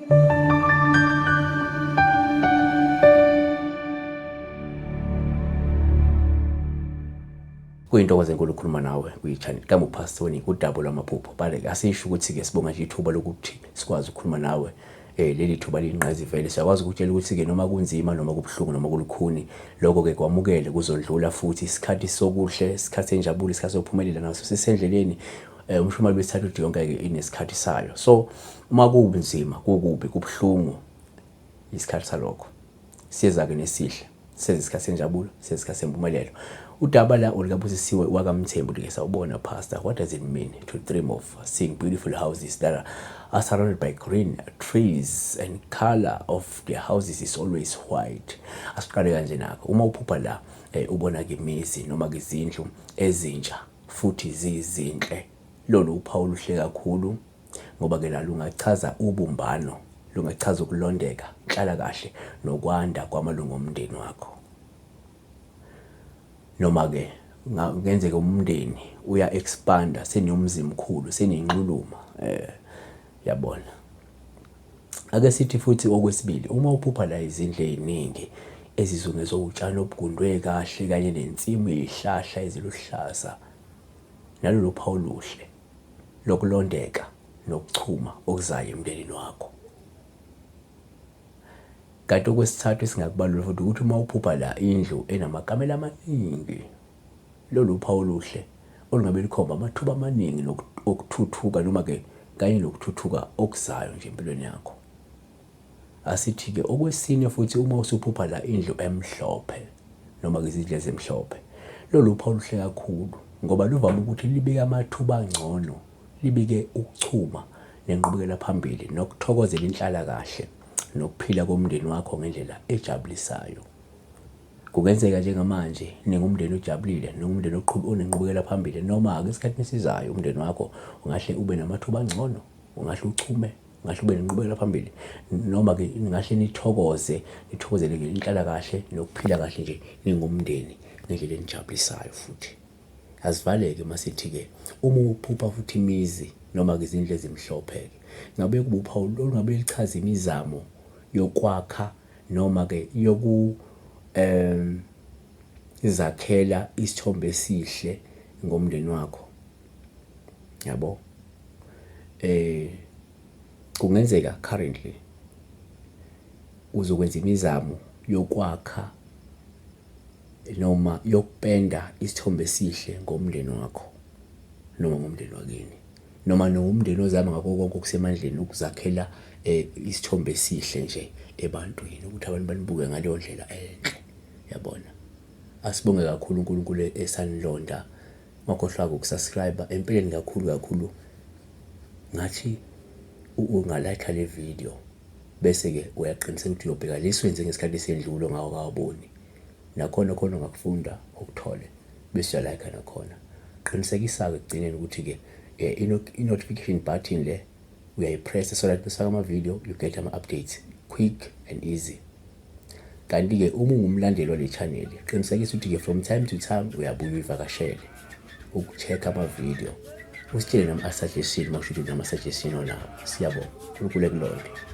Kuyintokozo enkulu ukukhuluma nawe kwi-channel kaMupastor Tony kudaba lwamaphupho. But asisho ukuthi-ke sibonga nje ithuba lokuthi sikwazi ukukhuluma nawe leli thuba liyingqayizivele. Siyakwazi ukutshela ukuthi-ke noma kunzima noma kubuhlungu noma kulukhuni, lokho-ke kwamukele kuzondlula futhi isikhathi sokuhle, isikhathi senjabulo, isikhathi sokuphumelela naso sisendleleni. Umshumayeli wesithathu uthi yonke-ke inesikhathi sayo. So uma kunzima, kukubi, kubuhlungu, isikhathi salokho. Siyeza-ke nesihle, siyeza isikhathi senjabulo, siyeza isikhathi sempumelelo. Udaba la olukaBusisiwe wakaMthembu like sawubona pastor, what does it mean to dream of seeing beautiful houses that are surrounded by green trees and color of the houses is always white? Asiqale kanje nakho. Uma uphupha la ubona ke imizi noma ke izindlu ezintsha futhi zizinhle. Lolu uphawu oluhle kakhulu ngoba ke la lungachaza ubumbano, lungachaza ukulondeka, inhlalakahle nokwanda kwamalungu omndeni wakho. Noma ke kungenzeka umndeni uya expanda senomzi mkhulu seninxuluma yabona. Ake sithi futhi okwesibili, uma uphupha la izindlu eziningi ezizungezwe utshani obugundwe kahle kanye nensimu yezihlahla eziluhlaza, nalolu phawu oluhle lokulondeka nokuchuma okuzayo emndenini wakho. Kanti okwesithathu esingakubalula futhi ukuthi uma uphupha la indlu enamakamelo amaningi, lolu uphawu oluhle olungabe lukhomba amathuba amaningi okuthuthuka noma-ke kanye nokuthuthuka okuzayo nje empilweni yakho. Asithi-ke okwesine futhi uma usuphupha la indlu emhlophe noma-ke izindlu ezimhlophe, lolu uphawu oluhle kakhulu ngoba luvame ukuthi libike amathuba angcono, libike ukuchuma nenqubekela phambili nokuthokozela inhlalakahle nokuphila komndeni wakho ngendlela ejabulisayo. Kungenzeka njengamanje ningumndeni ojabulile, ningumndeni onenqubekela phambili noma-ke esikhathini esizayo umndeni wakho ungahle ube namathuba angcono, ungahle uchume, ungahle ube nenqubekela phambili noma-ke ningahle nithokoze, nithokozele inhlalakahle nokuphila kahle nje ningumndeni ngendlela enijabulisayo futhi. Asivaleke masithi-ke uma uphupha futhi imizi noma-ke izindlu ezimhlophe-ke ngabe kuba uphawu olungabe lichaza imizamo yokwakha noma-ke yoku zakhela isithombe esihle ngomndeni wakho, yabo. Kungenzeka currently uzokwenza imizamo yokwakha noma yokupenda isithombe esihle ngomndeni wakho noma ngomndeni wakini noma nowumndeni ozama ngakho konke okusemandleni ukuzakhela isithombe esihle nje ebantwini ukuthi abantu banibuke ngaleyo ndlela enhle, yabona. Asibonge kakhulu uNkulunkulu esanilonda, ungakhohlwa ukusubscribe empeleni kakhulu kakhulu. Ngathi ungalayikha le video bese-ke uyaqiniseka ukuthi uyobheka lesi wenze ngesikhathi esendlule ongawakawaboni, nakhona khona ungakufunda ukuthole bese uyalayikha nakhona. Qinisekisa-ke ekugcineni ukuthi-ke i-notification button le uyayipressa so that besifaka ama-video you get ama-updates quick and easy. Kanti-ke uma ungumlandeli wale channel, qinisekisa ukuthi-ke from time to time uyabuya uyivakashele uku-check ama-video, usitshele nama-suggestion uma kusho ukuthi unama-suggestion onawo. Siyabonga, uNkulunkulu ekulonde.